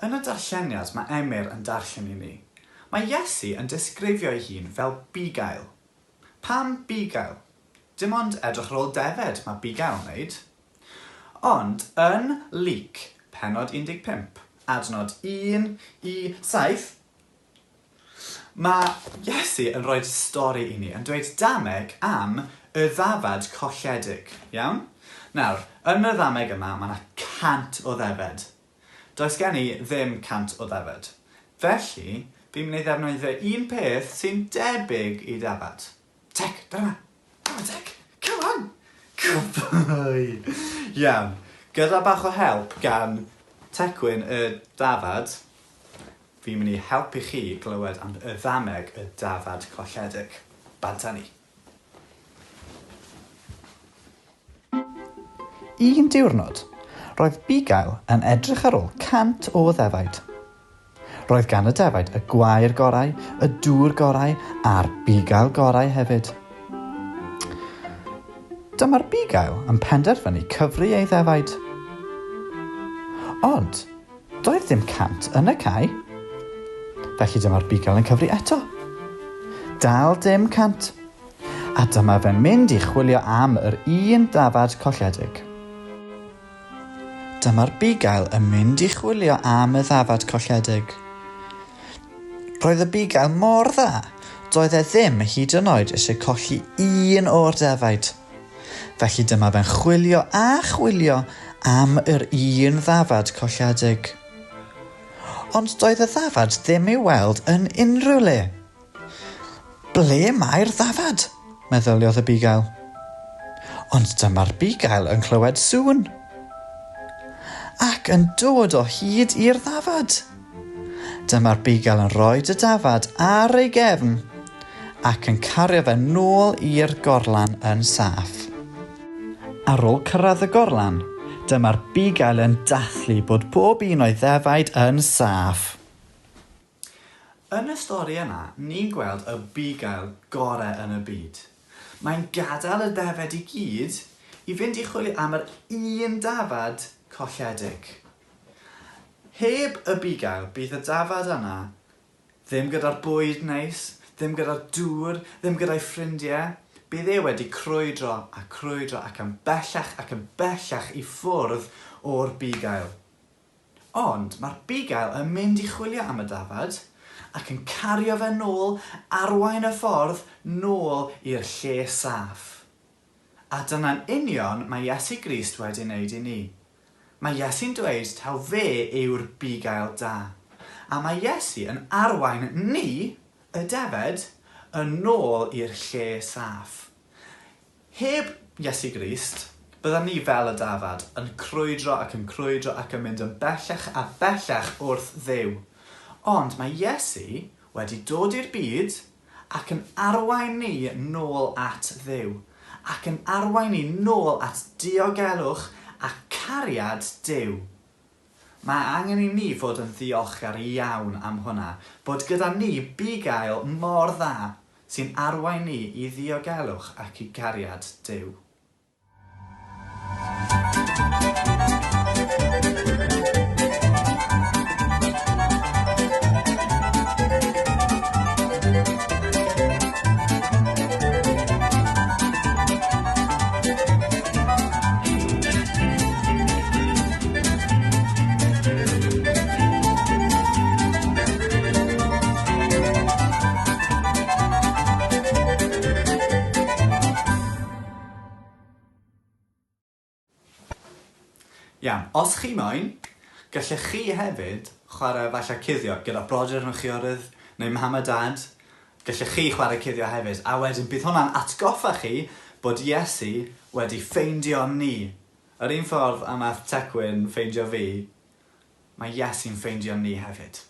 Yn y darlleniad mae Emyr yn darllen i ni, mae Iesu yn disgrifio ei hun fel bugail. Pam bugail? Dim ond edrych ar ôl defaid mae bugail yn wneud. Ond yn Luc, pennod 15, adnod 1 i 7, Mae Iesu yn rhoi stori i ni, yn dweud dameg am y ddafad colledig, iawn? Nawr, yn y ddameg yma, mae yna 100 o ddefed. Does gen i ddim 100 o ddefed. Felly, fi'n mynd i ddefnyddio un peth sy'n debyg i dafad. Tec, dyna! Come on, Tec! Come on! Goodbye! Iawn. Gyda bach o help gan Tecwyn y dafad, fi'n mynd i helpu chi glywed am y ddameg y dafad colledig. Bant â ni. Un diwrnod, roedd bugail yn edrych ar ôl 100 o ddefaid. Roedd gan y defaid y gwair gorau, y dŵr gorau a'r bugail gorau hefyd. Dyma'r bugail yn penderfynu cyfri ei ddefaid. Ond, doedd dim 100 yn y cae. Felly dyma'r bugail yn cyfri eto. Dal dim 100. A dyma fe'n mynd i chwilio am yr un dafad colledig. Dyma'r bugail yn mynd i chwilio am y ddafad colledig. Roedd y bugail mor dda, doedd e ddim hyd yn oed eisiau colli un o'r defaid. Felly dyma fe'n chwilio a chwilio am yr un ddafad colledig. Ond doedd y ddafad ddim i'w weld yn unrhyw le. Ble mae'r ddafad? meddyliodd y bugail. Ond dyma'r bugail yn clywed sŵn. Ac yn dod o hyd i'r ddafad. Dyma'r bugail yn rhoi y dafad ar ei gefn ac yn cario fe nôl i'r gorlan yn saff. Ar ôl cyrraedd y gorlan, dyma'r bugail yn dathlu bod pob un o'i ddefaid yn saff. Yn y stori yna, ni'n gweld y bugail gore yn y byd. Mae'n gadael y defaid i gyd i fynd i chwilio am yr un dafad colledig. Heb y bugail, bydd y dafad yna ddim gyda'r bwyd neis, ddim gyda'r dŵr, ddim gyda'i ffrindiau. Bydd e wedi crwydro a crwydro ac yn bellach ac yn bellach i ffwrdd o'r bugail. Ond mae'r bugail yn mynd i chwilio am y dafad, ac yn cario fe nôl, arwain y ffordd nôl i'r lle saff. A dyna'n union mae Iesu Grist wedi wneud i ni. Mae Iesu'n dweud taw fe yw'r bugail da. A mae Iesu yn arwain ni, y defaid, yn ôl i'r lle saff. Heb Iesu Grist, byddan ni fel y dafad, yn crwydro ac yn crwydro ac yn mynd yn bellach a bellach wrth Dduw. Ond mae Iesu wedi dod i'r byd ac yn arwain ni nôl at Dduw, ac yn arwain ni nôl at diogelwch a cariad Duw. Mae angen i ni fod yn ddiolchgar iawn am hwnna, bod gyda ni bugail mor dda sy'n arwain ni i ddiogelwch ac i gariad Duw. Iawn, os chi moyn, gallech chi hefyd chwarae falle cuddio gyda brodyr neu chwiorydd neu mam a dad. Gallech chi chwarae cuddio hefyd, a wedyn bydd hwnna'n atgoffa chi bod Iesu wedi ffeindio ni. Yr un ffordd a nath Tecwyn ffeindio fi, mae Iesu'n ffeindio ni hefyd.